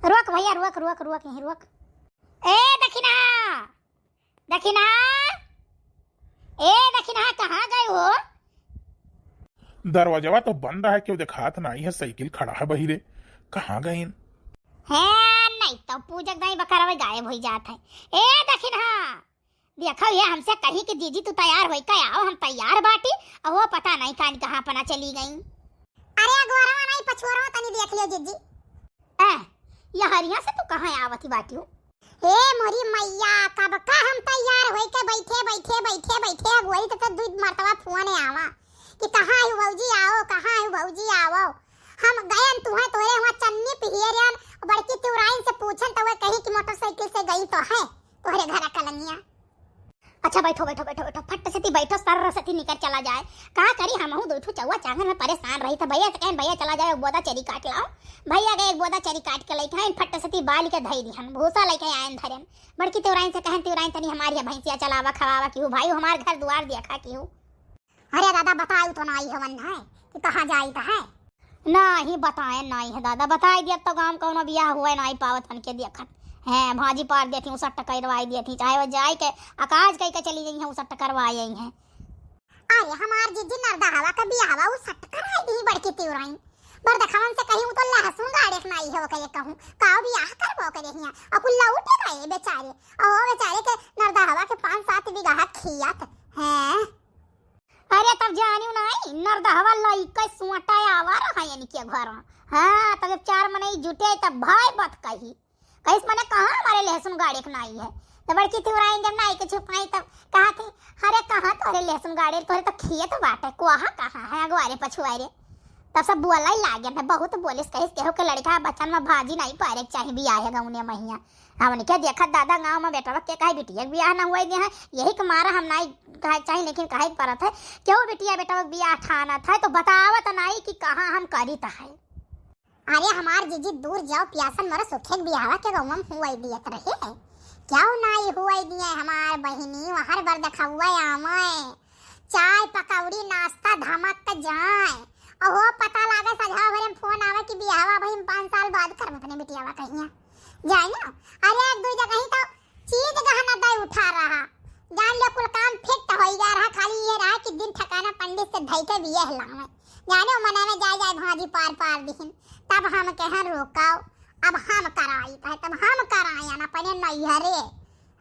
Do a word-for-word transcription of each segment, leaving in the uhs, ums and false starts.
रोक भइया, रोक, रोक, रोक, यहीं रोक। ए दखिनहा, दखिनहा, ए दखिनहा, कहाँ गए हो? दरवाजवा तो बंद है, केहू देखात नाई है, साइकिल खड़ा है बहिरे, कहाँ गइन? है, नहीं तो पूजक दाई बकरवा गायब होइ जात है। ए दखिनहा, देखो ये हमसे कही कि जीजी तू तैयार होई के आओ, हम तैयार बाटी, और वो पता नहीं कान कहाँ पना चली गई। अरे अगोरवा नहीं पछोरवा तनी देख लियो जीजी। ए, ये हरिया से तू कहाँ आवती बाटी हो? हे मोरी मैया, कब का हम तैयार होई के बैठे, बैठे, बैठे, बैठे, अगोरी तो, तो दुई मर्तबा फोन आवा कि कहाँ आयु भौजी आओ, कहाँ आयु भौजी आओ। हम गयन तुहे तोरे हुआ चन्नी पिहियरियन, बड़की तिवराइन से पूछन तो वे कही कि मोटरसाइकिल से गई तो है तोहरे घर कलंगिया। अच्छा बैठो, बैठो, बैठो, बैठो, फट से ती बैठो, सर से ती निकर चला जाए। का करी, हमहू दो ठो चौवा चांगन में परेशान रही था। भैया से कहन, भैया चला जाए, एक बोदा चेरी काट लाओ। भैया गए एक बोदा चेरी काट के लेके आइन, फट से ती बाल के धई दिहन, भूसा लेके आयन धरन। बड़की तिवराइन से कहन, तिवराइन तनी हमारी भैंसिया चलावा खवावा की हूँ भाई, हमार घर दुआर देखा की हूँ। अरे दादा, बतायु तो नाई हवन है कि कहाँ जाइत है? नाहीं बताए नाई है दादा, बताई दिया तो गाँव कौनो बियाह हुए नाई पावत उनके देखत। हैं, भाजी पार देती हूँ, सट्ट करवाई देती, चाहे वो जाए के अकाज कह के चली गई है, वो सट्ट करवाए आई है। अरे हमार जीजी नरदहवा का बियाहवा वो सट्ट कराई दी बड़की तिवराइन। बरदखवन से कही वो तो लहसुन गाड़े के नाई है, वो कहे कहूँ का बियाह करबो करे हिया, और कुल लौटे गए बेचारे, और वो बेचारे के नरदहवा के पाँच सात बीघा खेत है। अरे तब जानियो नाई, नरदहवा लइके सुअटा आवा रहा इनके घर। हाँ, तब जब चार मनई जुटे तब भाई बात कही। कहिस मने कहाँ हमारे लहसुन गाड़े के नाई है। तब बड़की तिवराइन जब नाई के छुपाई तब कहा थी, अरे कहाँ तोरे लहसुन गाड़े, तोरे तो खेत बाटे, कोहा कहाँ है अगवारे पछुआरे। तब सब बोला ही लागे है, बहुत बोलिस, कहिस केहू के लड़का बचन में भाजी नहीं पारे के चाही बियाह है गौने महिया। हमन के देखत दादा गाँव में बेटवा के काहे बिटिया के बियाह ना हुए दे हैं, यही के मारा हम नाई कहे चाही, लेकिन कहे के परत है, केहू बिटिया बेटवा के बियाह ठानत है तो बतावत नाई कि कहाँ हम करित है। अरे हमार जीजी दूर जाओ प्यासन मरो सुखे के बियाहवा के गौवा में हुए दियत रहे, क्यों नाई हुए दिए हमार बहिनी, वहर बरदखवा आवे। चाय पकौड़ी नाश्ता धमक के जाए। अहो पता लागे सझा भरे में फोन आवे कि बियाहवा भाई हम पाँच साल बाद करब अपने बिटियावा कहिया। जाए ना, अरे एक दो जगह ही तो चीज गहना दे उठा रहा। जान लो कुल काम फिट हो गया रहा, खाली ये रहा कि दिन ठिकाना पंडित से धई के बियाह लावे। जाने मना में जाए जाए भाजी पार पार दिहिन। तब हम कहे रुकाओ, अब हम कराई, तब हम कराए ना अपने नैहरे।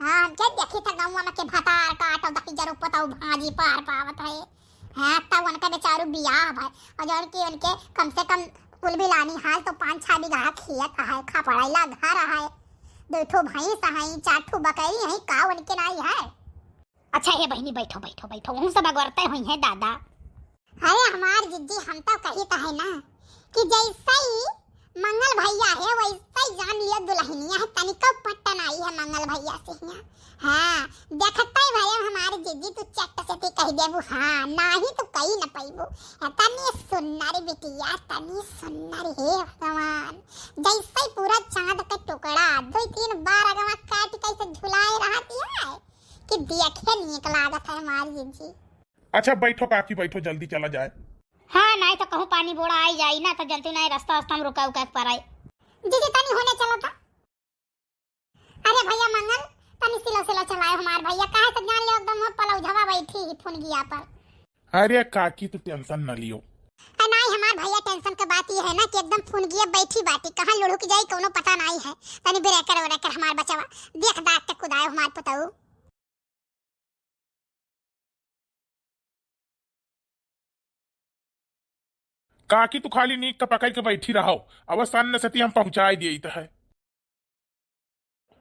हाँ, हम क्या देखी था गाँव में के भतार काटो, दही जरो पताऊ भाजी पार पावत है। हाँ, तब उनका बेचारू बियाह भाई, और जौन कि उनके कम से कम कुल मिलानी हाल तो पाँच छह बीघा खेत है, खपड़ैला घर है, दो ठो भैंस है, चार ठो बकरी है, का उनके नाई है? अच्छा हे बहिनी, बैठो, बैठो, बैठो, वहू सब अगोरते हुई हैं दादा। अरे हमार जिज्जी, हम तो कही तो है ना कि जैसे ही मंगल भैया है वैसे ही जान लियो दुल्हनिया है, तनिको पट्टन आई है मंगल भैया से हिया। हाँ, देखते ही भरे हमार जिज्जी तू चट से ती कह देबू, हाँ, नाही तो कही न पैबू। तनी सुन्नर बिटिया, तनी सुन्नर, हे भगवान, जैसे ही पूरा चाँद का टुकड़ा दो तीन बार अगवा काट कैसे झुलाए रहती है कि देखे नीक लागत है हमार जिज्जी। अच्छा बैठो काकी, बैठो, जल्दी चला जाए। हाँ, नाई तो कहूँ पानी बोड़ा आई जाई ना, तो जल्दी नाई रास्ता वास्ता में रुका उका के पराई। जीजी तनी होने चलो तो। अरे भैया मंगल, तनी सिलो सिलो चलाए हमार भैया, काहे से जान लो एकदम हम पलौझवा बैठी ही फुनगिया पर। अरे काकी तू tension न लियो। अरे नाई हमार भैया tension के बात ये है ना कि एकदम फुनगिया बैठी बाटी, कहाँ लुढ़क जाई कौनो पता नाई है। तनी breaker व्रेकर हमार बचवा, देख दाख के कुदायो हमार पुतऊ। काकी तू खाली नीक के पकड़ के बैठी रहो, अवश्य सन्न सती हम पहुँचाई दिए तो है।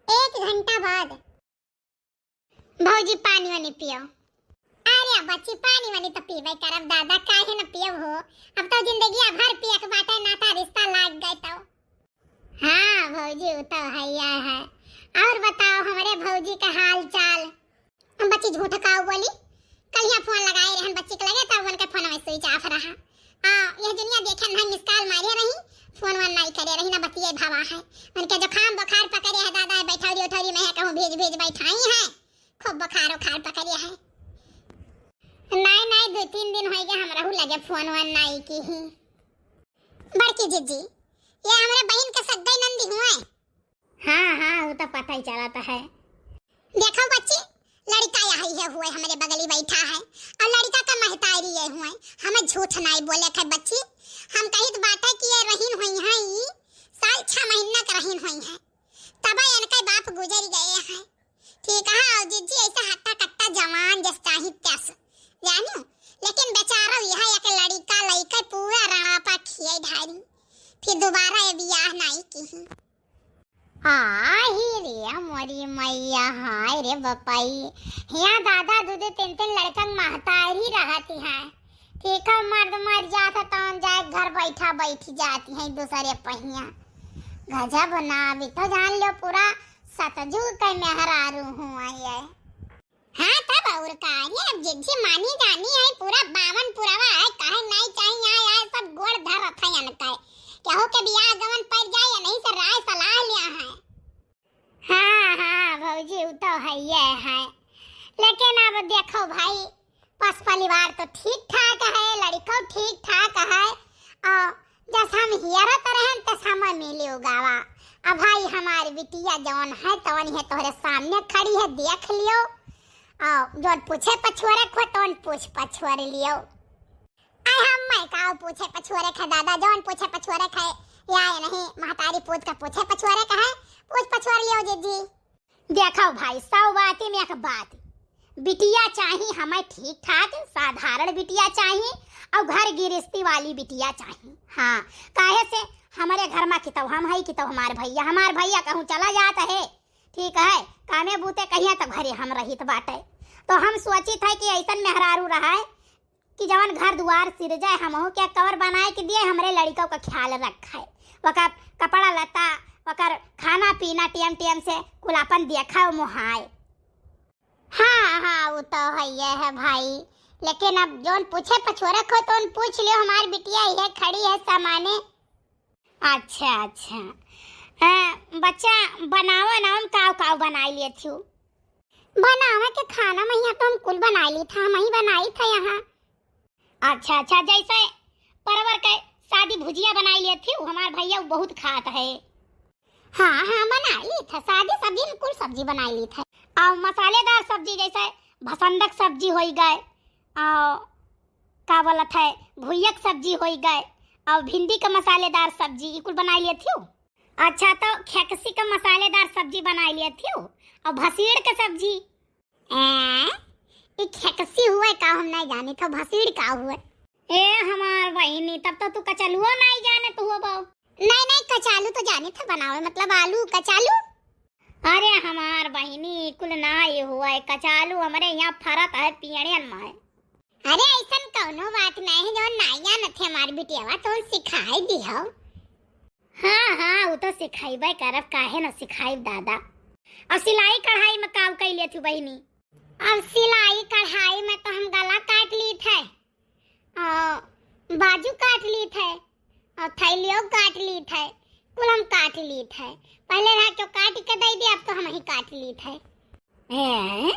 एक घंटा बाद। भौजी पानी वानी पियो। अरे बच्ची पानी वानी तो पीबे करब दादा, काहे न पियो हो, अब तो जिंदगी भर पिए के बाटे, नाता रिश्ता लाग गए तो। हाँ भौजी, उ तो हइया है। और बताओ हमरे भौजी का हाल चाल? हम बच्ची झूठ काऊ बोली, कलिया फोन लगाए रहन बच्ची के लगे, तब उनके फोन में switch off रहा। आ, यह दुनिया देखे ना miss call मारे रही, फोन वोन नहीं करे रही, ना बतिये भावा है। उनके जुकाम बुखार पकड़े है दादा, बैठौरी उठौरी में है, कहूँ भेज भेज बैठाई है, खूब बुखार उखार पकड़े है। नहीं नहीं, दो तीन दिन हो गए हम रहू लगे फोन वोन नहीं की ही। बड़की जिज्जी, ये हमरे बहिन के सग्गई नंदी हुए। हाँ, हाँ, उ तो पता ही चलत है। देखो बच्ची, लड़िका यही है हुए हमरे बगली बैठा है, और लड़िका का महतारी ये हुए, हमें झूठ नाई बोले थे बच्ची। हम कहित बाटे कि ये रहीन हुई हैं, ई साल छह महीना के रहीन हुई हैं, तब इनके बाप गुजर गए हैं। ठीक है, और जिज्जी ऐसे हट्टा कट्टा जवान जस चाही तस, जानियो, लेकिन बेचारा यह एक लड़िका लइके पूरा रणापा खिए ढारी, फिर दोबारा ये बियाह नाई की। आही रे मोरी मैया, हाय रे बपई। हियाँ दादा दू दू तीन तीन लड़कन महतारी रहती हैं। ठीक है, मर्द मर जात है तौन जाए घर बैठा बैठी जाती हैं दूसरे पहिया। गजब ना, अभी तो जान लो पूरा सतजुग के मेहरारू हुआ ये। हाँ, तब और का रे, अब जिज्जी मानी जानी है, पूरा बावन पुरवा है, काहे नाई चाहिए, आए, आए, सब गोड़ धरत है अनके। केहू के बियाह गवन पड़ जाए, या नहीं से राय सलाह लिया है। हाँ, हाँ, भौजी, उ तो है, ये है। लेकिन अब देखो भाई, पस परिवार तो ठीक ठाक है, लड़िको ठीक ठाक है, और जस हम हियरत रहन, तस हम मिली उगावा। अब भाई, हमारी बिटिया जौन है, तौन है तोहरे सामने खड़ी है, देख लियो। और जौन पूछे पछुआरे को, तौन पूछ पछुआर लियो। आई हम मैं का पूछे पछुआरे का दादा, जौन पूछे पछुआरे का, या ये नहीं, महतारी पूत का पूछे पछुआरे का है, पूछ पछुआर लियो जिज्जी। देखो भाई, सौ बाती में एक बात, बिटिया चाही हमें ठीक ठाक, साधारण बिटिया चाही, और घर गिरस्ती वाली बिटिया चाही। हाँ, काहे से हमरे घर मा कितौ हम है, कितौ हमार भैया, हमार भैया कहूँ चला जात है, ठीक है, कामे बूते कहिया तब घरे हम रहित बाटे। तो हम सोचित है कि ऐसन मेहरारू रहे कि जवन घर दुआर सिरजाए, हमहू के कवर बनाए के दिए, हमरे लड़िकौ का ख्याल रखाए, ओकर कपड़ा लत्ता, ओकर खाना पीना टेम टेम से कुल आपन देखाए मोहाए। हाँ, हाँ, उ तो हइये है भाई, लेकिन अब जौन पूछे पछुआरे को तौन पूछ लियो, हमार बिटिया इहे खड़ी है सामने। अच्छा, अच्छा। अ, बच्चा, बनावा ना, हम काव काव बनाई लेत हूँ। बनावे के खाना में यहाँ तो हम कुल बनाई ली था, हम ही बनाई था यहाँ। अच्छा, अच्छा, जैसे परवर के सादी भुजिया बनाई लेत हूँ, हमार भैया उ बहुत खात है। हाँ, हाँ, बनाई ली था, सादी सब्जी में कुल सब्जी बनाई ली था। और मसालेदार सब्जी जैसे भसंदक सब्जी होई गए, और का बोलत है, भुइयक सब्जी होई गए, और भिंडी का मसालेदार सब्जी, ई कुल बनाई लेत हूँ। अच्छा, तो खेकसी का मसालेदार सब्जी बनाई लेत हूँ, और भसीड़ के सब्जी। ए, ई खेकसी हुए का हम नहीं जानी था, भसीड़ का हुए? ए हमार बहिनी, तब तो तू कचलुओ नहीं जाने तू हो बाऊ। नहीं, नहीं, कचालू तो जानी था बनावे, मतलब आलू कचालू। अरे हमार बहिनी, कुल ना ये हुआ है, कचालू हमरे यहाँ फरत है पियड़ियन में। अरे ऐसन कौनो बात नहीं है, जौन नाई जानत है हमार बिटियावा, तौन सिखाई दिहो। हाँ, हाँ, उ तो सिखाइबे करब, काहे न सिखाइब दादा। अब सिलाई कढ़ाई में काम कई लेत हूँ बहिनी। अब सिलाई कढ़ाई में तो हम गला काट ली थे, और बाजू काट ली थे, और थैलियो काट ली थे, कुल हम काट ली थे। पहले रहा क्यों काट के दे दिया, अब तो हम ही काट ली थे। हैं?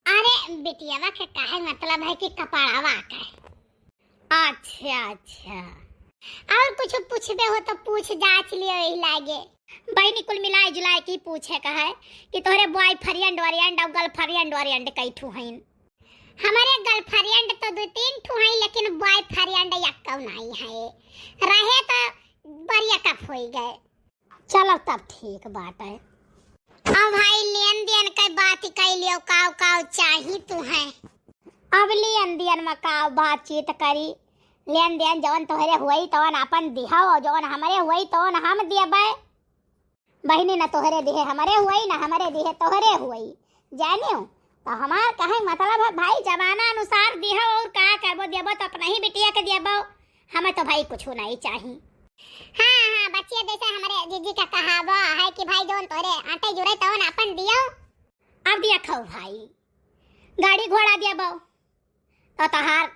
अरे बिटियावा के काहे मतलब है कि कपड़ावा के। अच्छा, अच्छा। और कुछ पूछबे हो तो पूछ जांच लियो यही लागे। बहिनी कुल मिलाए जुलाए के पूछे का है कि तोहरे boyfriend वारियंड और girlfriend वारियंड कई ठू हईन? हमारे girlfriend तो दो तीन ठू हईन, लेकिन boyfriend यक्कौ नाई है। रहे तो बरिया कप होई गए। चलो तब ठीक बाटे। अब भाई लेन देन के बात कई लियो, काव काव चाही तू है? अब लेन देन में काव बातचीत करी, लेन देन जौन तोहरे हुई तौन आपन दिहाओ, जौन हमरे हुई तौन हम देबे। बहिनी, न तोहरे दिहे हमरे हुई, न हमरे दिहे तोहरे हुई, जानियो। तो हमार कहे मतलब है भाई, जमाना अनुसार दिहो और का करबो, देबो तो अपना ही बिटिया के देबो, हमें तो भाई कुछ नहीं चाही। हाँ, हाँ, बच्चिया, जैसे हमरे जीजी का कहावा है कि भाई जौन तोरे आटे जुड़े तौन आपन दियो। अब देखो भाई, गाड़ी घोड़ा देबो तो तोहार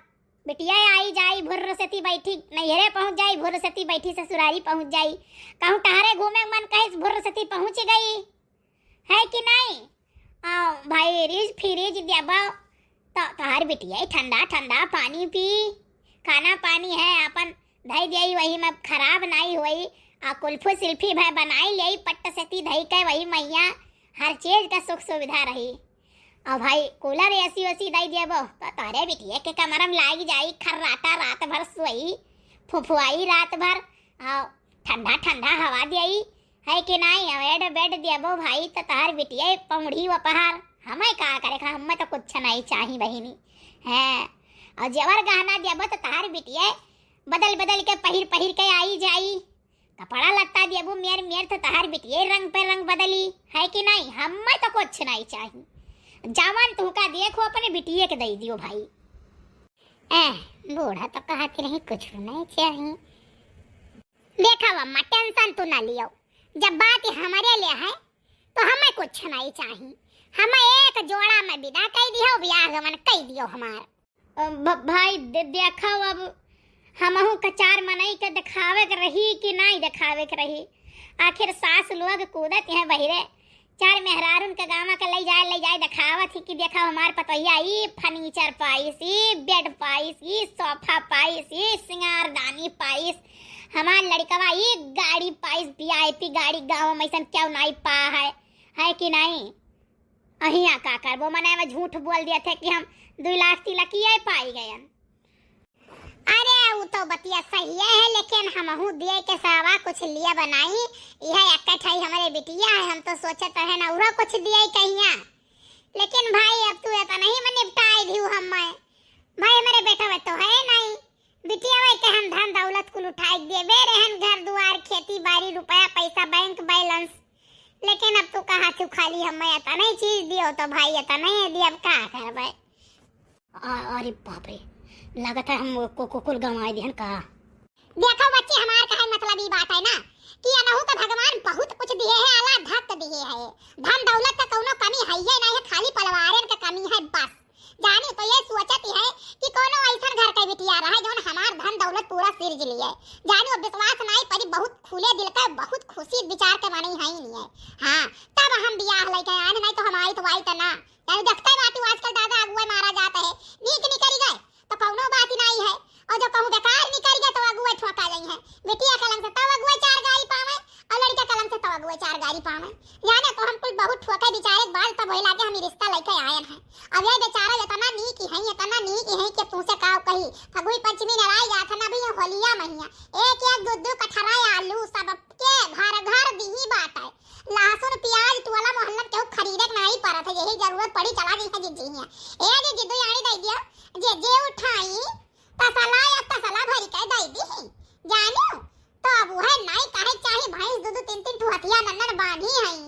बिटिया आई जाई, भुर्र सेती बैठी, नैहरे पहुँच जाई, भुर्र सेती बैठी, ससुरारी पहुँच जाई। कहूँ टहरे घूमे मन कहे, भुर्र सेती पहुँच गई, है कि नहीं? आओ भाई, रिज फिरिज देबो तो तोहार बिटिया ठंडा ठंडा पानी पी, खाना पानी है अपन धई दिया, वही में खराब नहीं होई। आ कुल्फी सिल्फी भाई बनाई ले पट्ट से धई के वही मइया हर चीज का सुख सुविधा रही। अउ भाई, कूलर एसी ओसी दइ देबो, तो तोहरे बिटिया के कमरा में लाग जाई खर्राटा, रात भर सोई, फुफुआई रात भर, अउ ठंडा ठंडा हवा देई, है कि नाहीं? अउ एड बेड देबो भाई, तो तोहर बिटिया पौड़ी उपहार, हमें का करे का, हमें तो कुछ नाहीं चाही बहिनी। हैं, अउ जेवर गहना देबो, तो तोहर बिटिया बदल बदल के पहिर पहिर के आई जाई। कपड़ा लत्ता देबू मेर मेर, तो तोहार बिटिया रंग पे रंग बदली, है कि नाहीं? हमें तो कुछ नाहीं चाही, जवन तुहका देखो अपने बिटिया के दइ दियो भाई। ए, बूढ़ा तो कहत रही कुछ नाहीं चाही। देखा अम्मा, tension तू ना लियो, जब बात हमरे ले है तो हमें कुछ नाहीं चाही। हमें एक जोड़ा में विदा कइ दियो, ब्याह गमन कइ दियो हमार। अ, भ-, भाई दे-, देखो, अब हमहू का चार मनई के देखावे के रही कि नाहीं देखावे के रही? आखिर सास लोग कूदत हैं बहिरे, चार मेहरारून के गाँव के लइ जाए, लइ जाए देखावत ही कि देखो हमार पतोहिया ई furniture पाइस, ई bed पाइस, ई sofa पाइस, ई सिंगारदानी पाइस, हमार लड़िकवा ई गाड़ी पाइस, VIP गाड़ी, गाँव में अइसन केहू नाहीं पा है, है कि नाहीं? अहिया का करबो, मने में झूठ बोल दिया थे कि हम दुइ लाख तिलकिया पाई गयन। अरे, उ तो बतिया सही है, लेकिन हमहू दिए के सवा कुछ लिए बनाई। यह एक ठई हमरे बिटिया है, हम तो सोचत रहे ना उरो कुछ दिए कहिया। लेकिन भाई, अब तू इतना ही में निपटाए दियो हमें। भाई, हमरे बेटा वे तो है नाहीं। बिटिया वे के हम धन दौलत कुल उठाए के देबे रहन, घर दुआर, खेती बाड़ी, रुपया पैसा, बैंक balance। लेकिन अब तू कहा तू खाली हमें इतना ही चीज दियो तो भाई, इतना ही दियो, अब का करबे? अ-, अरे बाप रे, लागत है हम को, को, कुल गंवाए दिहन का। देखो बच्ची, हमार कहे मतलब ई बात है ना कि अनहू के भगवान बहुत कुछ दिए है, आला धत दिए है, धन दौलत का कौनो कमी है ये नहीं है, खाली पलवारन का कमी है बस। जानी तो ये सोचत है कि कौनो ऐसन घर के बिटिया रहे जौन हमार धन दौलत पूरा सिरज लिए। जानी वो विश्वास नहीं परी, बहुत खुले दिल का, बहुत खुशी विचार के मनई है ही नहीं है। हाँ, तब हम बियाह लेके आए, नहीं तो हम आई तो आई तो ना। यानी देखते बाटी आजकल दादा अगुआ मारा जाता है, नीक निकल गए तो कौनो बात ही नहीं है, और जो कहूँ बेकार निकल गए तो अगुआ ठोका जाई है। बिटिया कलम से तब अगुआ चार गारी पावे, और लड़का कलम से तब अगुआ चार गारी पावे। जाने तो हम कुल बहुत ठोके बेचारे बाल तब होए लागे हम ई रिश्ता लेके आयन है। अब ये बेचारा इतना नीक है, इतना नीक है कि तुमसे का कही, फगुई पंचमी नराई जात है ना, अभी ये होलिया महीना, एक एक दो दो कठरा आलू सबके घर घर दिही बात है। लहसुन, प्याज, टोला मोहल्ला में केहू खरीदे के नाहीं परत है, यही जरूरत पड़ी, चला जइहे जिज्जी हियाँ। ए जिज्जी, दुइ आनी दइ दियो, जे जे उठाई, तसला या तसला भरी के दइ दी। जानियो, तो अब उहे नाहीं कहे चाही, भैंस दू दू तीन तीन ठो हथिया नन्नन बांधी हई।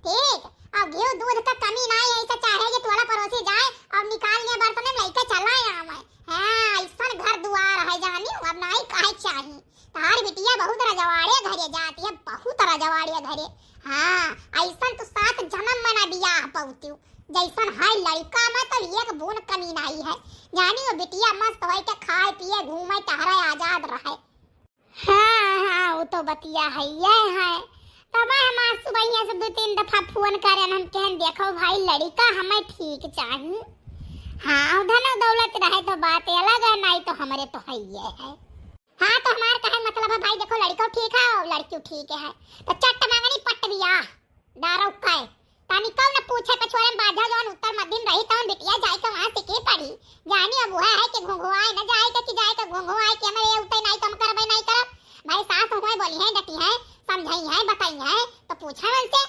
ठीक, अब घिउ दूध का कमी नाहीं है, ऐसा चाहे जे टोला पड़ोसी जाए और निकाल के बर्तन में लइके चला आवे। हाँ, ऐसन घर दुआर है, जानियो, अब नाहीं कहे चाही। तहार बिटिया बहुत रजवाड़े घरे जाती है, बहुत रजवाड़े घरे। हाँ, ऐसन तू सात जन्म में ना बियाह पौतियो। जैसन है लड़का में तो एक बून कमी नाहीं है। जानी वो बिटिया मस्त होए के खाए पिए घूमे टहरे आजाद रहे। हाँ, हाँ, वो तो बतिया है, ये है। तब हमार सुबहिया से दो तीन दफा फोन करे, हम कहन देखो भाई लड़का हमें ठीक चाही। हाँ, धन दौलत रहे तो बात अलग है, नाहीं तो हमरे तो है ये है। हाँ, तो हमार कहे मतलब है भाई, देखो लड़को ठीक है और लड़कियों ठीक है, तो चट मंगनी पट बियाह, डारो कहे। तानी कौन पूछे पछोरे में बाझा जौन उत्तर मध्य में रही, तौन बिटिया जाए के वहाँ सीखे पड़ी। जानी अब वह है कि घुंघुआए न जाए के, कि जाए के घुंघुआए के हमरे ये उतई नाहीं तो हम करबे नाहीं करब। भाई सास हुए बोली है, डटी है, समझाई है, बताई है, तो पूछे उनसे।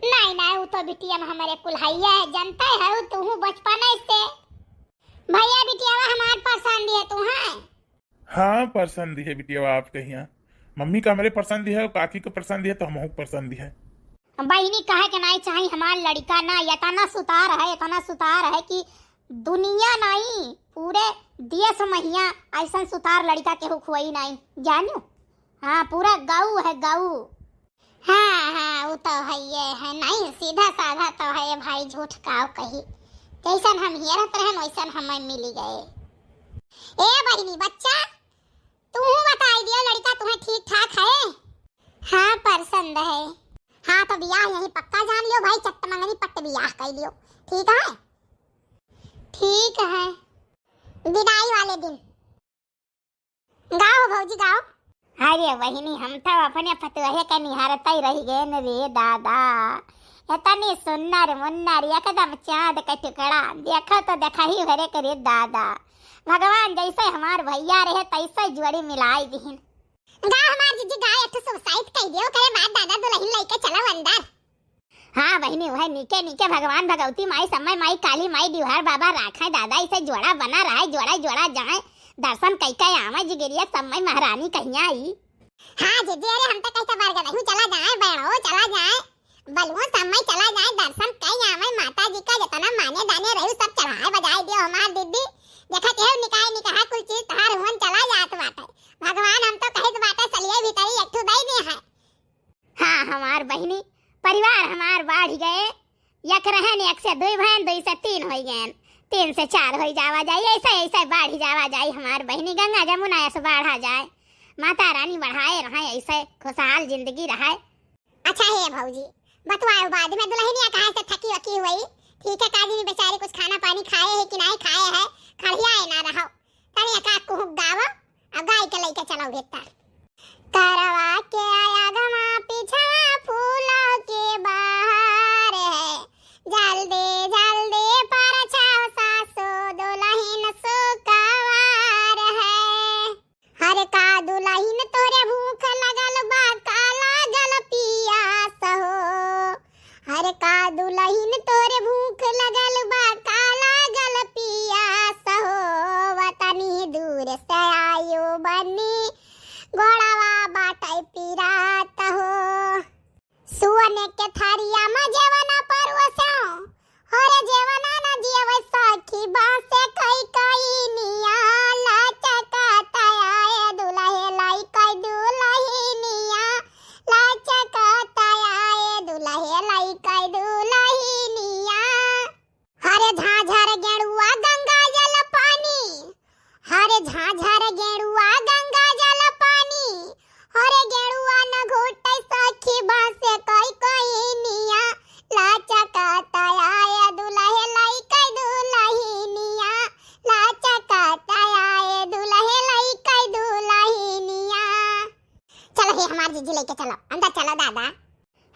नाहीं, नाहीं, वो तो बिटिया में हमरे कुल है, जनता है, वो तू बचपन से। भैया बिटिया हमार पसंद है तू है। हाँ, पसंद है बिटिया आपके हियाँ। मम्मी का हमरे पसंद है, काकी का पसंद है, तो हमहू के पसंद है। बहिनी कहे के नाहीं चाही, हमार लड़का ना इतना सुतार है, इतना सुतार है कि दुनिया नाहीं, पूरे देश में हियाँ ऐसन सुतार लड़का केहू खोई नाहीं, जानियो। हाँ, पूरा गऊ है, गऊ। हाँ, हाँ, वो तो है, ये है, नाहीं, सीधा साधा तो है भाई, झूठ काव कही। जैसन हम हेरत रहन, वैसन हमें मिली गए। ए बहिनी, बच्चा, तू बताई दियो, लड़का तुम्हें ठीक ठाक है? हाँ, पसंद है। हाँ, तो बियाह यही पक्का जान लियो भाई, चट्ट मंगनी पट्ट बियाह कर लियो, ठीक है? ठीक है। विदाई वाले दिन। गाओ भौजी, गाओ। अरे बहिनी, हम तो अपने पतोहे के निहारत ही रह गए न रे दादा। इतनी सुन्नर मुन्नर, एकदम चाँद का टुकड़ा, देखो तो देखही भरे के रे दादा। भगवान जैसे हमार भैया रहे, तैसे जोड़ी मिलाई दिहिन। गा हमार जीजी, गा एक ठो सुसाइड कह दियो, ओकरे बाद दादा दुलहिन लइके चलो अंदर। हाँ बहिनी, वह नीके नीके भगवान भगवती माई, समय माई, काली माई, डिहवार बाबा राखे दादा, इसे जोड़ा बना रहे, जोड़ा जोड़ा जाए, दर्शन कई कई आवे जिगरिया, समय महारानी कहिया आई। हाँ जीजी, अरे हम तो कहते बरगदही चला जाए, बैणो चला जाए, बलुओ समय चला जाए, दर्शन कई आवे माता जी का, जितना माने दाने रही सब चढ़ाए बजाए दियो हमार दीदी। देखा केहू निकाय निकाहा कुल चीज तहार हुवन चला जात बाटे। भगवान हम तो कहित बाटे सलिए भीतरी एक ठो दई दे है। हाँ हमार बहिनी, परिवार हमार बाढ़ गए, एक रहन एक से दुई भयन, दुई से तीन होई गए, तीन से चार होई जावा जाई, ऐसे ऐसे बाढ़ी जावा जाई हमार बहिनी, गंगा जमुना ऐसे बाढ़ा जाए, माता रानी बढ़ाए रहे, ऐसे खुशहाल जिंदगी रहे। अच्छा हे भौजी, बतवाओ बाद में दुलहिनिया कहाँ से थकी वकी हुई? ठीक है, का जानी बेचारी कुछ खाना पानी खाए है कि नहीं खाए है, खड़िया है ना रहो। तनी एका कुहुक गावो, अब गाय के लइके चलो भीतर। करवा के आया गमा पिछवा फूलों के बहार है, जल्दी जल्दी परछाओ सासो दुलहिन सुकवार है। हर का दुलहिन तोरे भूख लगल बा, का लागल पियास हो। हर का दुलहिन तोरे भूख लगल बा, का लागल पियास हो। वतनी दूर से आयो बनी, गोड़वा बाटे पिरात हो। सुअन के थरिया में जेवना परोसो, हरे जेवना न जियवे सखी, बाँसे कई कई निया, लचकत आए दुलहे लइके दुलहिनिया, लचकत आए दुलहे लइके दुलहिनिया। हरे झाझर गेड़ुआ गंगा जल पानी, हरे झाझर गेड़ुआ गंगा जल पानी, हरे गेड़ुआ न घोटे सखी बाँसे कई कई निया, लचकत आए दुलहे लइके दुलहिनिया, लचकत आए दुलहे लइके दुलहिनिया। चलो हे हमार जीजी लइके चलो, अंदर चलो दादा।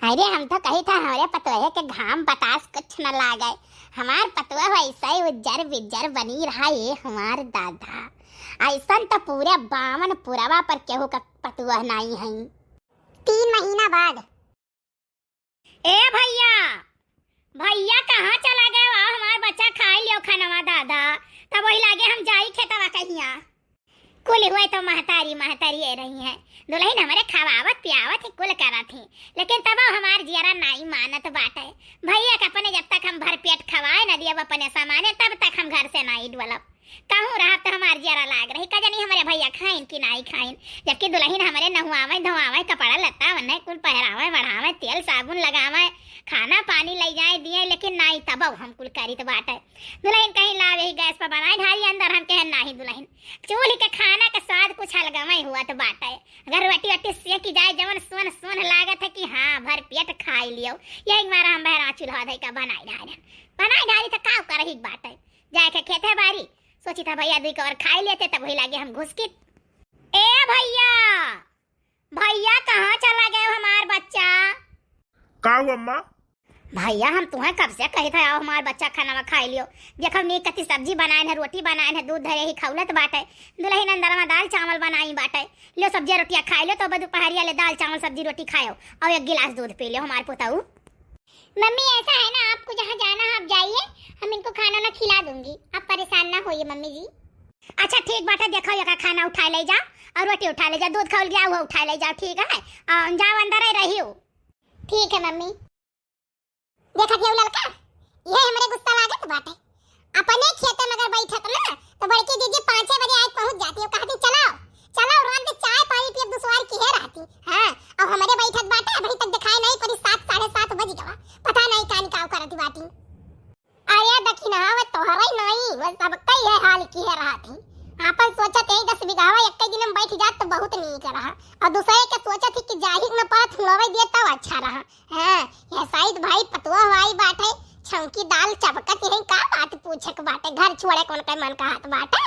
अरे हम तो कही था हमरे पतोहे के घाम बतास कुछ न लागे। हमार पतोह वैसे ही उज्जर बिज्जर बनी रहा ये हमार दादा। ऐसन तो पूरे बावन पुरवा पर केहू का पतोह नाई है। तीन महीना बाद। ए भैया, भैया कहाँ चला गए? वाह, हमार बच्चा खाई लियो खानवा दादा, तब वही लागे हम जाई खेतवा कहिया। कुल हुए तो महतारी महतारी ए रही हैं, दुलहिन हमरे खवावत पियावत ही कुल करत ही, लेकिन तब हमार जियरा नाई मानत बाटे। भैया के अपने जब तक हम भर पेट खवाए न दियब अपने सामाने, तब तक हम घर से नाई डोलब। कहूँ रहब त हमार जियरा लाग रही, का जानी हमरे भैया खाइन कि नाई खाइन, जबकि दुलहिन हमरे नहुआवे धोआवे, कपड़ा लत्ता वन्ने कुल पहरावे बढ़ावे, तेल साबुन लगावे, खाना पानी लइ जाए दिए, लेकिन नाई तबौ हम कुल करित बाटे। दुलहिन कहीं लाव यही गैस पर बनाए ढारी अंदर, हम कहे नाही दुलहिन, चूल्ह के खाना के स्वाद कुछ अलगवे हुअत बाटे। अगर रोटी वोटी सेकी जाए जवन सोन सोन लागत है कि हाँ भर पेट खाई लियो, यही मारा हम बहरा चूल्हा धई का बनाए ढारी, बनाए ढारी तो का करही बाटे, जाए के खेते बारी। सोची था भैया दुई कवर खाई लेते तब वही लागे हम घुसकित। ए भैया, भैया कहाँ चला गए हमार बच्चा? का हुआ अम्मा? भैया हम तुहें कब से कही था आओ हमार बच्चा खाना खाई लियो। देखो नी कति सब्जी बनाए है, रोटी बनाए है, दूध धरे ही खौलत बाटे। दुलहिन अंदर में दाल चावल बनाई बाटे। लियो सब्जी रोटियाँ खाई लियो तो अब दोपहरिया ले दाल चावल सब्जी रोटी खायो और एक गिलास दूध पी लियो हमार पुताऊ। मम्मी, ऐसा है ना, आपको जहाँ जाना है आप जाइए, हम इनको खाना ना खिला दूंगी, आप परेशान ना होइए मम्मी जी। अच्छा ठीक बाटे, देखो एका खाना उठा ले जाओ और रोटी उठा ले जाओ, दूध खौल गया हुआ उठा ले जाओ, ठीक है? और जाओ अंदर ही रहियो। ठीक है मम्मी। देखत हऊ ललका, ये हमरे गुस्सा लागत बाटे। अपने खेते में अगर बैठत ना, तो बड़की जीजी पाँचे बजे आए पहुँच जाती हो, कहती, "चलाओ, चलाओ, रात में चाय पानी पियब दुसवार की है रहती।" हाँ, और हमरे बैठत बाटे, अभी तक दिखाई नहीं पड़ी, सात, साढ़े सात बज गवा, पता नहीं का निकाव करत बाटी। अरे दखिनहा, वो तोहरे नहीं, वो सबके ये हाल की है रहती। आपन सोचत यही दस बीघावा एक दिन में बैठ जात तो बहुत नीक रहा, और दूसरे के सोचत ही कि जाहिर न पड़त हुलवे दिए तब अच्छा रहा। हाँ, ये शायद भाई पतुआ हवाई बाटे, छौंकी दाल चपकत यही का बात पूछे के बाटे, घर छोड़े कौन के मन कहत बाटे।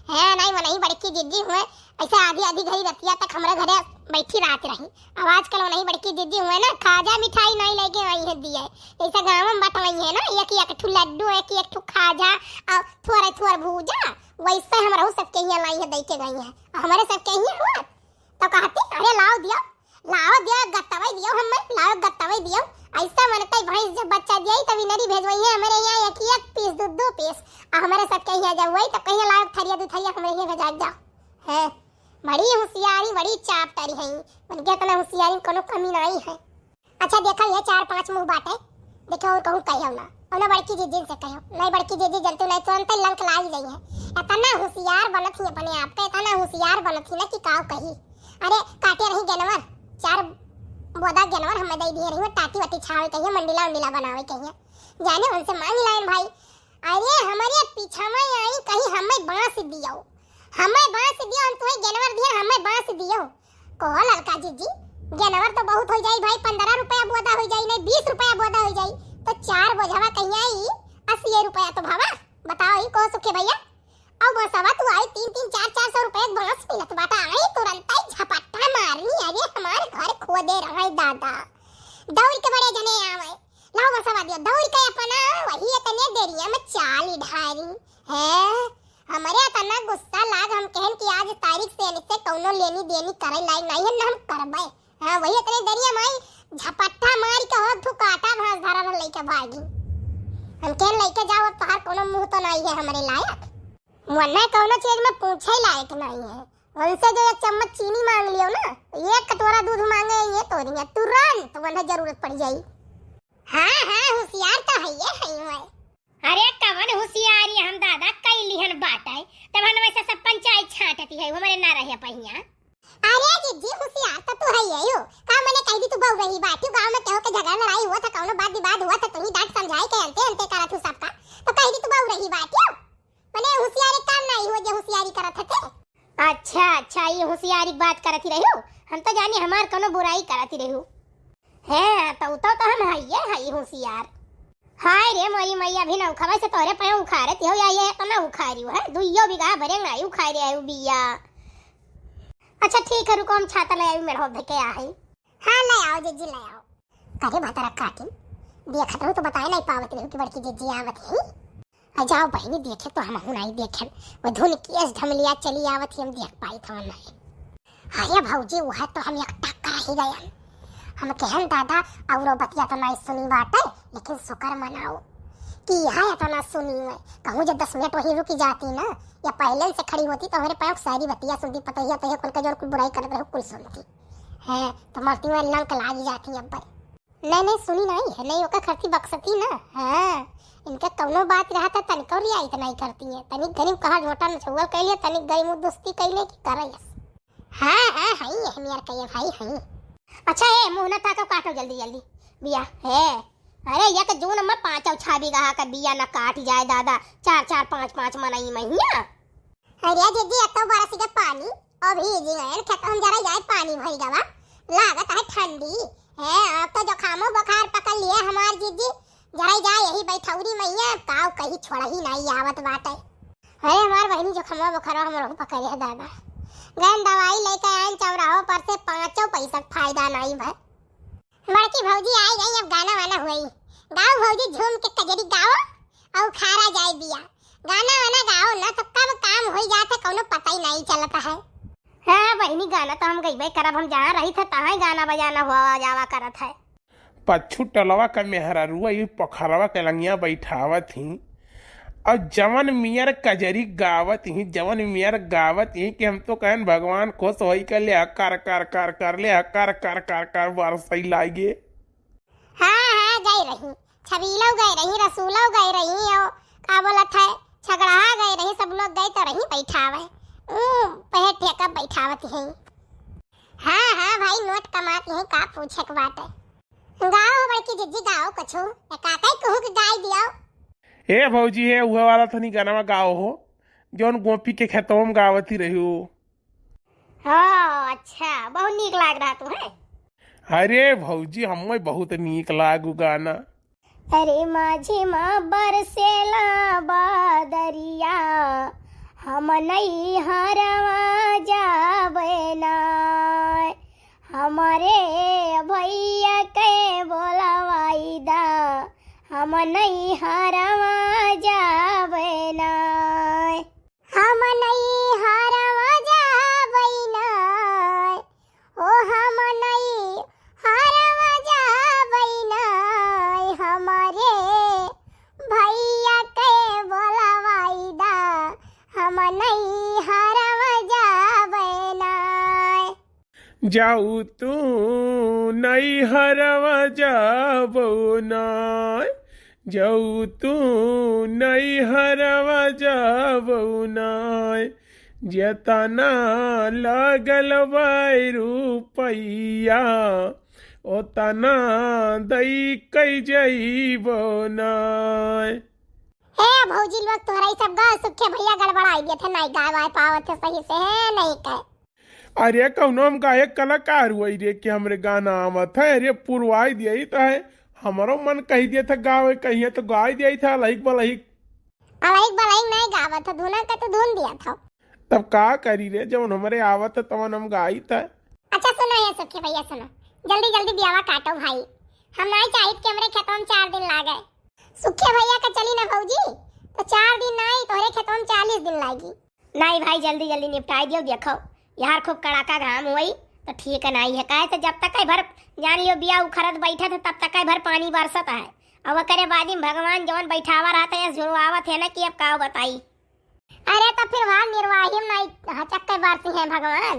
है नहीं, वो नहीं बड़की जिज्जी हुए, ऐसे आधी आधी घड़ी रतिया तक हमरे घरे बैठी रहत रही। अब आजकल वो नहीं बड़की जिज्जी हुए ना, खाजा मिठाई नहीं लेके आई है दिए, जैसे गाँव में बटवाई है ना, एक एक ठू लड्डू, एक एक ठू खाजा, और थोड़े थोड़े भूजा, वैसे हमरहू सबके यहाँ लाई है, दे के गई है। और हमरे सबके यहाँ हुआ तो कहती, "अरे लाओ दियो, लाओ दियो, गत्तवई दियो, हमें लाओ गत्तवई दियो।" ऐसा मनते भैंस जब बच्चा दिया तब इनरी भेजवई है हमरे यहाँ एक एक पीस, दो दो पीस। आ हमरे सबके यहाँ जब वही तब कहिए लाओ थरिया दो थरिया हमरे यहाँ भेजा जाओ। है बड़ी होशियारी, बड़ी चापटारी है। उनके इतना होशियारी में कोनो कमी नहीं है। अच्छा देखो, ये चार पांच मुंह बाटे, देखो और कहूँ कहो ना, और ना बड़की जिज्जी से कहो, नहीं बड़की जिज्जी जनतू नहीं, तुरंत लंक लाग जाई है। इतना होशियार बनत ही अपने आप पे, इतना होशियार बनत ही ना कि काव कही। अरे काटे रही गेनवर, चार बोदा गेनवर हमें दे दिए रही, टाटी वाटी छावे कहिए, मंडिला उंडिला बनावे कहिए, जाने उनसे मांग लाइन भाई। अरे हमरे पीछा में आई कहीं हमें बांस दियो, हमें बांस दियो, हम तुम्हें गेनवर दिए, हमें बांस दियो। कहो ललका जिज्जी, गेनवर तो बहुत हो जाई भाई, पन्द्रह रुपया बोदा हो जाई, नहीं बीस रुपया बोदा हो जाई, तो चार बोझवा कहीं आई अस्सी रुपया तो भावा। बताओ ही कहो सुखे भैया, अब बसवा तू आई तीन तीन चार चार सौ रुपया के बांस मिलत बाटा, आई तुरंत ही झपट्टा मारनी, अरे हमार घर खोदे रहे दादा, दौड़ के बड़े जने आवे, लाओ बसवा दियो, दौड़ के अपना वही इतने देरिया में चाल ही ढारी है। हमरे इतना गुस्सा लाग, हम कहन कि आज तारीख से इनसे कौनो लेनी देनी करे लायक नहीं है, ना हम करबे। हाँ, वही इतने देरिया माई झपट्टा मार के हो, तू काटा भांस धरा रह लेके भागी। हम कहन लेके जाओ, अब तोहार कौनो मुंह तो नहीं है हमरे लायक। वरना कौनो चीज में पूछे लायक नहीं है। उनसे जो एक चम्मच चीनी मांग लियो ना, एक कटोरा दूध मांगे, ये तो नहीं है, तुरंत वरना जरूरत पड़ जाई। हाँ, हाँ, होशियार तो है ये, है ही है। अरे कवन होशियारी हम दादा कैली हन बाटे, तब हम वैसे सब पंचायत छांटती है, हमरे ना रहे पहिया। अरे जिज्जी, होशियार तो तू है ये हो। का मने कह दी तू बहू रही बाटी, गाँव में केहू के झगड़ा लड़ाई हुआ था, कौनो बात विवाद हुआ था, तू ही डांट समझाई के अंते अंते करा तू सबका, तो कह दी तू बहू रही बाटी हो। मने होशियारी काम नहीं हुआ जे होशियारी करत हते। अच्छा, अच्छा, ये होशियारी की बात करत ही रही हो, हम तो जानी हमार कौनो बुराई करत ही रही हो। हैं, तो, तो, तो हम हइये हई होशियार। हाय रे मोरी मैया, अभी नौखवा से तोरे पाँव उखाड़त हो या ये तो ना उखाड़ियो है, दुइयो बीघा भरे नहीं उखाड़े आयु बिया। अच्छा ठीक है, रुको हम छाता ले आई, मेढ़वा धके आ है। हाँ ले आओ जिज्जी ले आओ। अरे भतरा काटिन, देखत रहू तो बताए नहीं पावत रहू कि बड़की जिज्जी आवत है। आ जाओ बहिनी, देखे तो हमहू नहीं देखेन। वो धुन की एस ढमलिया चली आवत ही, हम देख पाई था नहीं। अरे भौजी, वह तो हम एक टक्कर ही गयन। हम कहन दादा, औरो बतिया तो नहीं सुनी बाटे, लेकिन शुक्र मनाओ कि यह इतना सुनी है। कहूँ जब दस मिनट वहीं रुकी जाती ना, या पहले से खड़ी होती तो हमारे पाँव सारी बतिया सुनती, पता ही है तो ये कुल का जो कुल बुराई करत रहे, कुल सुनती। हैं, तो मरती में लंक लागी जाती अब। नहीं, नहीं, सुनी नहीं है, नहीं, ओकर खर्ची बक्सती ना। हाँ, इनका कौनो बात रहा था, तनिको रियायत नहीं करती है। तनिक गरीब कहा झोटा नचुअल कैले, तनिक गरीब मुँह दोस्ती कैले कि करस। हाँ, हाँ, हई है, हमियर कहिए भाई, हई। अच्छा, ए, मुँह ना ताको, काटो जल्दी, जल्दी। बिया, है। अरे, एक जून में पाँच और छह बीघा का बिया ना काट जाए दादा, चार, चार, पाँच, पाँच मनई महिया। अरे जिज्जी, अब तो बरस के पानी, अभी जी गए खेत में जरा जाए पानी भर गवा, लागत है ठंडी। है, अब तो जुकामो बुखार पकड़ लिए हमार जिज्जी, जरा जाए यही बैठौरी मैया, काव कही छोड़ा ही नहीं आवत बाटे। अरे हमार बहिनी जुकामो बुखार हमरो पकड़ है दादा। गन दवाई लेके आए चौराहो पर से, पाँचों पैसा फायदा नहीं भर। बड़की भौजी आई गई, अब गाना वाना हुई। गाओ भौजी झूम के कजरी गाओ, और खारा जाए बिया। गाना वाना गाओ ना, तो कब काम होई जात है, कौनो पता ही नहीं चलत है। हाँ बहिनी, गाना तो हम गइबे करब, हम जहाँ रही थे तहाँ ही गाना बजाना हुआ जावा करत है। पच्छू टलवा का मेहररुआ, ई पोखरवा के लंगिया बैठावत ही। और जवन मियर कजरी गावत ही, जवन मियर गावत ही कि हम तो कहन भगवान खुश होई के ले कर, कर, कर, कर, ले कर, कर, कर, कर बरसई लागे। हाँ, हाँ, गए रही। छबीलो गए रही, रसूलो गए रही, और का बोलत है, छगड़हा गए रही, सब लोग गए तो रही बैठावे। ऊ, पहे ठेका बैठावत ही। हाँ, हाँ, भाई, नोट कमात ही, का पूछे के बाटे। गाओ बड़की जिज्जी, गाओ कुछु। एक आका ही कहूँ के गाय दियो। ए भौजी, हे उहे वाला तनी गानवा गाओ हो, जौन गोपी के खेतवा में गावत ही रही हो। हाँ, अच्छा, बहुत नीक लाग रहा तू है। अरे भौजी, हमें बहुत नीक लागू गाना। अरे माझे माँ बरसेला बादरिया, हम नैहरवा जाबे नाय, हमरे भैया के बोलवाई दा, हम नैहरवा जाबे नाय। हम नैहरवा जाबे नाय, ओ हम नैहरवा जाबे नाय, हमरे भैया के बोलवाई दा, हम नैहरवा जाबे नाय। जाऊ तू नैहरवा जाबो नाय, जाऊ तू नैहरवा जाबो नाय, जेतना लागल बाय रुपैया, ओतना दई कई जइबो नाय। हे भौजी लोग, तोहरा ई सब गा सुखे भैया गड़बड़ाई देत है, नहीं गाय वाय पावत है सही से, है नहीं कहे। अरे कौनो हम गायक कलाकार हुई रे कि हमरे गाना आवत है, अरे पुरवाई दिया ही तो है, हमरो मन कही दिया था गावे कहिए तो गाई दिया ही था, अलहिक बलहिक। अलहिक बलहिक नहीं गावत है, धुना का तो धुन दिया था। तब का करी रे, जवन हमरे आवत है तवन हम गाई था। अच्छा सुनो ये सुखे भैया, सुनो, जल्दी जल्दी बियावा काटो भाई, हम नहीं चाहित कि हमरे खेतवा में चार दिन लागे। सुखे भैया का चली ना भौजी, तो चार दिन नहीं, तोहरे खेतवा में चालीस दिन लागी। नहीं भाई, जल्दी जल्दी निपटाई दियो। देखो यार, खूब कड़ाका घाम हुई तो ठीक है नहीं है, काहे तो जब तक भर जान लियो बिया उखड़त बैठत है, तब तक भर पानी बरसत है। अब ओकरे बाद में भगवान जवन बैठावा रहता है, झुरवावत है ना कि अब का बताई। अरे तो फिर वहाँ निर्वाही में नहीं हचक के बरसी है भगवान।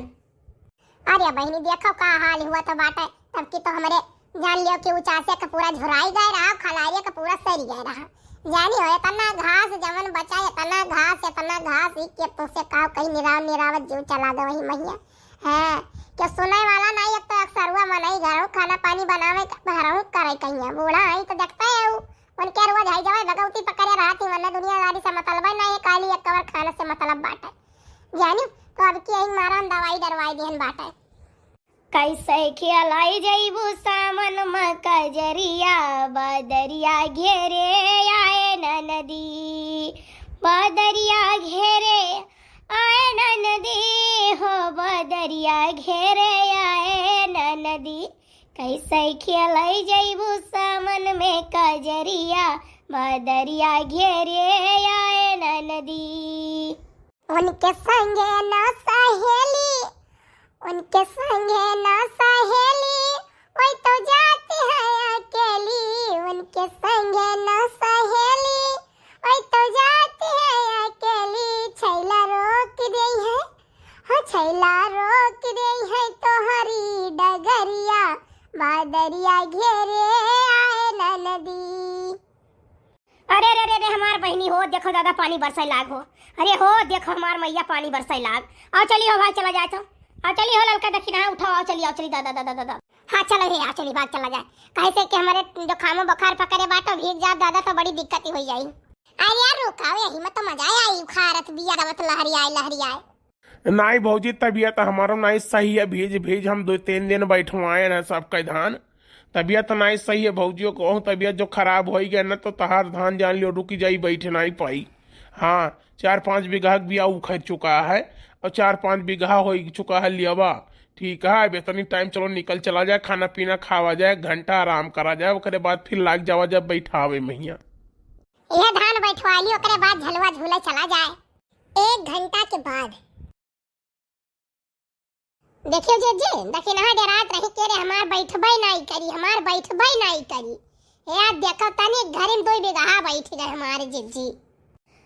अरे बहिनी, देखो का हाल हुआ तो बाटे, तब की तो हमरे जान लियो कि उचासे के पूरा झुराई गए रहा, खलारिया के पूरा सरी गए रहा। जानी हो, इतना घास जवन बचा, इतना घास, इतना घास, ई के तुमसे का कहीं निराव निरावत जीव चला गए वही महिया। हैं, के सुने वाला नहीं, एक तो अक्सरुआ मनई घरों खाना पानी बनावे के, बहरहूँ करे कहिया। बूढ़ा आई तो देखते है उ, उनके रोज आई जावे भगवती पकड़े रहती, वरना दुनियादारी से मतलब है ना, ये काली एक कवर खाना से मतलब बाटे। जानी, तो अब की यही मारा हम दवाई डरवाई दिहन बाटे। कैसे खेलाई जइबू सावन म कजरिया, बदरिया घेरे आए ननदी, बदरिया घेरे आए ननदी हो, बदरिया घेरे आए ननदी। कैसे खेलाई जइबू सावन में कजरिया, बदरिया घेरे आए ननदी। उनके संगे ना सहेली, उनके संगे ना सहेली, वही तो जाती है अकेली। उनके संगे ना सहेली, वही तो जाती है अकेली। छैला रोक दे है, हाँ, छैला रोक दे है तोहरी डगरिया, बदरिया घेरे आए ननदी। अरे, अरे, अरे, अरे, हमार बहिनी हो, देखो दादा, पानी बरसै लाग हो। अरे हो, देखो हमार मैया, पानी बरसै लाग। आओ चली हो भाई, चला जाए तो। आओ चली हो ललका दखिनहा, उठाओ, आओ चली, आओ चली, दादा, दादा, दादा। हाँ, चलो रे, आओ चली, भाग चला जाए। काहे से कि हमारे जुकामो बुखार पकड़े बाटो, भीग जाब दादा तो बड़ी दिक्कत ही हो जाई। अरे यार, रुकाओ, यही में तो मजा आई, उखारत बिया, गावत लहरी आए, लहरी आए। नाई भौजी, तबियत हमारो नाई सही है, भीज भीज हम दो तीन दिन बैठवाए रहे सबके धान। तबियत नाई सही है भौजियो को, तबियत जो खराब होई गए ना तो तहार धान जान लियो रुक जाई, बैठ नाई पाई। हाँ, चार पाँच बीघा के बिया उखड़ चुका है और चार पाँच बीघा हो चुका है लियावा। ठीक है, अब इतनी टाइम चलो निकल चला जाए, खाना पीना खावा जाए, घंटा आराम करा जाए, ओकरे बाद फिर लाग जावा जब बैठावे महिया। यह धान बैठवा ली, ओकरे बाद झलवा झूले चला जाए। एक घंटा के बाद। देखियो जे, जे, दखिनहा डेरात रही के रे, हमार बैठबे नाई करी, हमार बैठबे नाई करी। हे यार, देखो तनी घरी में दो बीघा बैठ गए हमारे जिज्जी।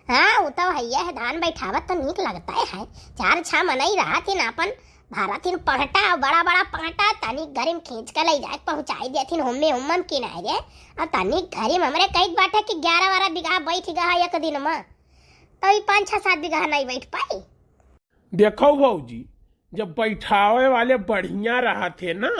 हाँ, उ तो हइये है, धान बैठावत तो नीक लगता है। चार छह मनई रहत हिन, अपन भरत हिन पहटा, बड़ा बड़ा पहटा, तनी घरी में खींच के ले जाए, पहुँचाई देथिन, होमे होमन किनारे। और तनी घरी में हमरे कई बाटे कि ग्यारह बारह बीघा बैठ गया है एक दिन में, तो ई पाँच छह सात बीघा नहीं बैठ पाई। देखो भौजी, जब बैठावे वाले बढ़िया रहत है ना,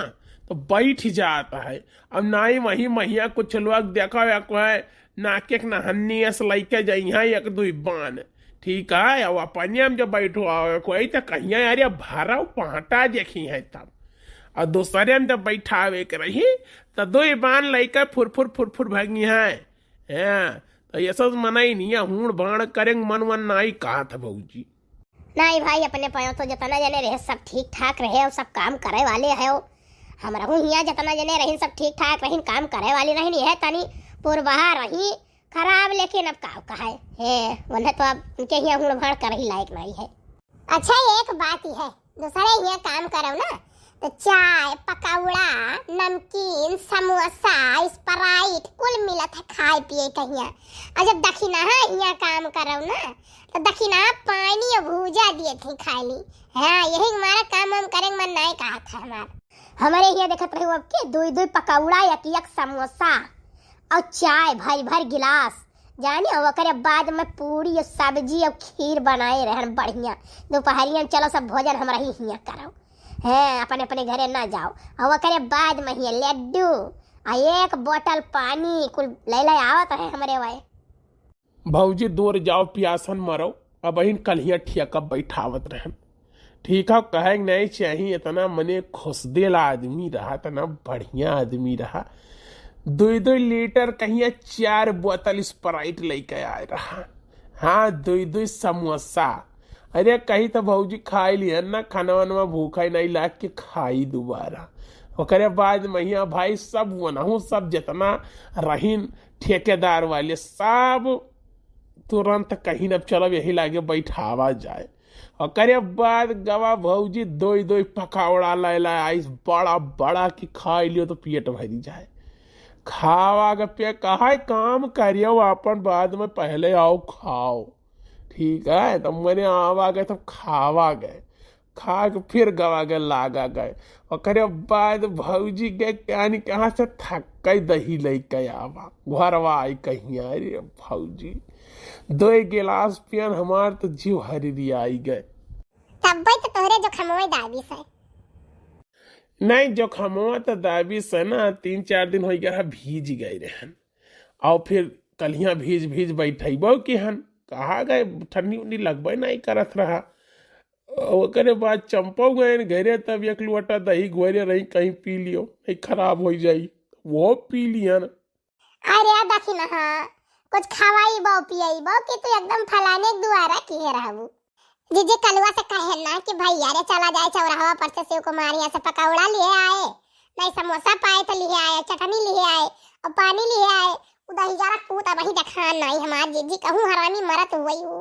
तो बैठ जात है। अब नाई वही महिया कुछ लोग देखो, या कोई नाके के नहन्नी अस लइके जइहाँ एक दुई बान, ठीक है। अब अपने हम जब बैठवावे कोई तो कहिया, "अरे भरव पहटा देखी है तब।" और दूसरे हम जब बैठावे के रही, तो दुई बान लइके फुरफुर फुरफुर भगी है। हैं, तो ये सब मनई नहीं है, हूड़ भाड़ करेंगे, मन वन नाई कहा था भौजी। नाई भाई, अपने पयो तो जितना जने रहे, सब ठीक ठाक रहे और सब काम करे वाले है। हमरहू हियाँ जितना जने रही, सब ठीक ठाक रही, काम करे वाली रही, नहीं है तनी पुरबहा रही खराब, लेकिन अब का कहे है, वन्हें तो अब उनके हियाँ हूड़ भाड़ कर ही लायक नहीं है। अच्छा, एक बात ही है, दूसरे हियाँ काम करौ ना, तो चाय, पकौड़ा, नमकीन, समोसा, Sprite कुल मिलत है खाए पिए के हियाँ। और जब दखिनहा हियाँ काम करौ ना, तो दखिनहा पानी और भूजा दिए थे खाए ली। हाँ, यही मारा काम वाम करे के मन नाई कहा था हमार। हमरे हियाँ देखत रहू अब के, दुई दुई पकौड़ा, एक एक समोसा और चाय भर भर गिलास, जानी, और ओकरे बाद में पूरी और सब्जी और खीर बनाए रहन बढ़िया। दोपहरिया में चलो सब भोजन हमरा ही हियाँ करो, हैं, अपने अपने घरे ना जाओ। और ओकरे बाद में ही लड्डू आ एक बोतल पानी कुल ले ले आवत रहे हमरे वाए। भौजी दूर जाओ, प्यासन मरो, अब बहिन कल्हिया ठेका बैठावत रहन। ठीक है, कहे के नहीं चाहिए, इतना मने खुशदिल आदमी रहा, इतना बढ़िया आदमी रहा। दुई दुई लीटर कहिया चार बोतल Sprite लेके आए रहा। हाँ, दुई दुई समोसा। अरे कही तो भौजी खाई लिहन ना, खाना वाना भूखा ही नहीं लाग के खाई दोबारा। ओकरे बाद महिया भाई सब वनहू सब जितना रहीन ठेकेदार वाले सब तुरंत कहिन अब चलब यही लागे बैठावा जाए। ओकरे बाद गवा भौजी दोई दोई पकौड़ा ले ले आइस, बड़ा बड़ा कि खाई लियो तो पेट भरी जाए। खावा के पे कहा काम करियो अपन, बाद में पहले आओ खाओ, ठीक है? तो मने आवा गए तब खावा गए, खा के फिर गवा गए लागा गए। ओकरे बाद भौजी गए यानी कहाँ से थक्कै दही लेके आवा, घरवा आई कहिया, अरे भौजी दो गिलास पियन, हमार तो जीव हरियाई गए। तब्बै तो तोहरे जोखमवे दाबी से। नहीं, जोखमवा तो दाबी से ना, तीन चार दिन हो गया रहा, भीज गए रहन। और फिर कलिया भीज भीज बैठैबो की हन, कहा गए, ठंडी उंडी लगबे नहीं करत रहा। ओकरे बाद चंपो गए घरे, तब एक लोटा दही घोरे रही, कहीं पी लियो, नहीं खराब हो जाई, वो पी लियन। अरे दखिनहा, कुछ खवाइबो पियैबो कि तू एकदम फलाने के दुआरा किहे रहबू। जीजी कलुआ से कहे ना कि भैया रे चला जाए चौराहा पर से शिव कुमार यहाँ से पकौड़ा लिए आए, नहीं समोसा पाए तो लिए आए, चटनी लिए आए और पानी लिए आए। उदही जरा कूत अब ही देखान नहीं हमार जीजी, कहूँ हरामी मरत हुई हूँ।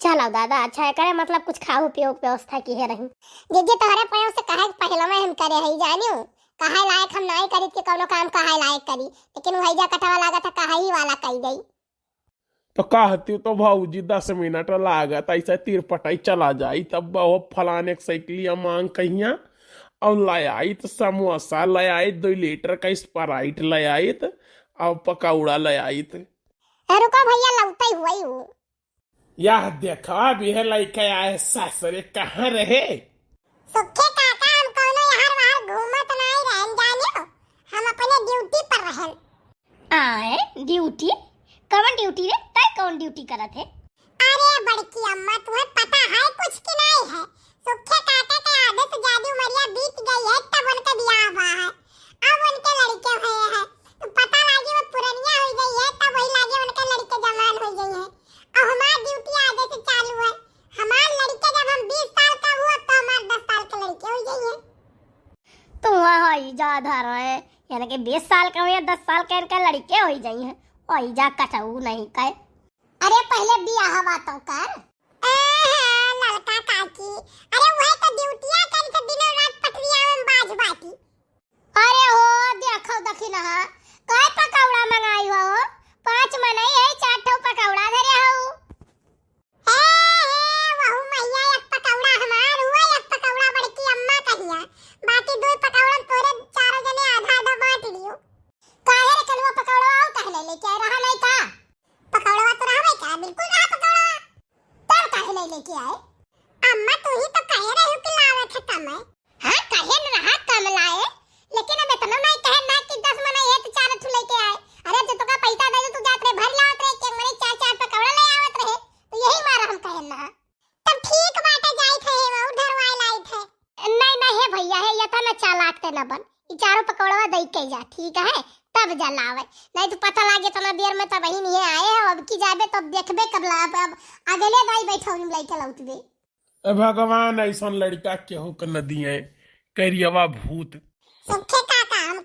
चलो दादा, अच्छा है करे, मतलब कुछ खाओ पियो के व्यवस्था किहे रही। जीजी तोहरे पयो से कहे के पहले में हम करे हई जानियो, कहे लायक हम नाई करी कि कौनो काम कहे लायक करी, लेकिन वही जा कटवा लागत है कहे ही वाला कही गई। तो कहती तो भौजी दस मिनट लागत, ऐसे तिरपटाई चला जाई, तब वो फलाने के साइकिलिया मांग कहिया और ले आई तो समोसा ले आई, दो लीटर का Sprite ले आई तो और पकौड़ा ले आई तो। ए, रुको भैया, लौटे हुई हूँ। यह देखा, अब यह लइके आए सासरे, कहाँ रहे? सुखे काका, हम कौनो यहाँ वहाँ घूमत नहीं रहन जानियो, हम अपने ड्यूटी पर रहन। आए, ड्यूटी? कौन ड्यूटी रे? तय कौन ड्यूटी करत है? अरे बड़की अम्मा, तुम्हें पता है कुछ कि नहीं है? सुखे काका के आधे से ज्यादा उमरिया बीत गई है, तब उनके बियाह हुआ है। अब उनके लड़के हुए हैं, तो पता लागे वो पुरनिया हो गई है, तब वही लागे उनके लड़के जवान हो गई है। और हमार ड्यूटी आधे से चालू है। हमार लड़के जब हम बीस साल का हुआ, तो हमार दस साल के लड़के हो गई है। तो वहाँ ही जा धर रहे, यानी कि बीस साल का हो या दस साल का इनका लड़के हो ही जाई है, और ही जा कटऊ नहीं कहे। अरे पहले बियाहवा तो कर। ए, ललका काकी, अरे वह तो ड्यूटिया करी थे, दिनों रात पटरिया में बाज बाटी। अरे हो, देखो दखिनहा, काय पकौड़ा मंगाई हो? पाँच मनई है, चार ठो पकौड़ा धरे हो। ए, हे, वहू मैया, एक पकौड़ा हमार हुआ, एक पकौड़ा बड़की अम्मा कहिया, बाकी दो पकौड़ा तोरे चारों जने आधा आधा बांट लियो। काहे रे कलुआ, पकौड़ा और काहे ले लेके आए रहा नहीं का? पकौड़वा तो रहबे का, बिल्कुल रहा पकौड़वा। तब काहे नहीं लेके आए? अम्मा, तू ही तो कहे रही कि लावे थे कम है। हाँ, कहे न रहा कम लाए, लेकिन अब इतना नहीं कहे ना कि दस मना ये तो चार ठू लेके आए। अरे, जो तोका पैसा दे दे, तू जात रे, भर लावत रे, के जलावे, नहीं तो पता लागे इतना देर में तब वही नहीं आए हो। अब की जाबे तब देखबे कब ला, अब, अब अगले दाई बैठौनी में लइके लौटबे। ए भगवान, ऐसन लड़का केहू के न दिए, करियवा भूत। सुखे काका, हम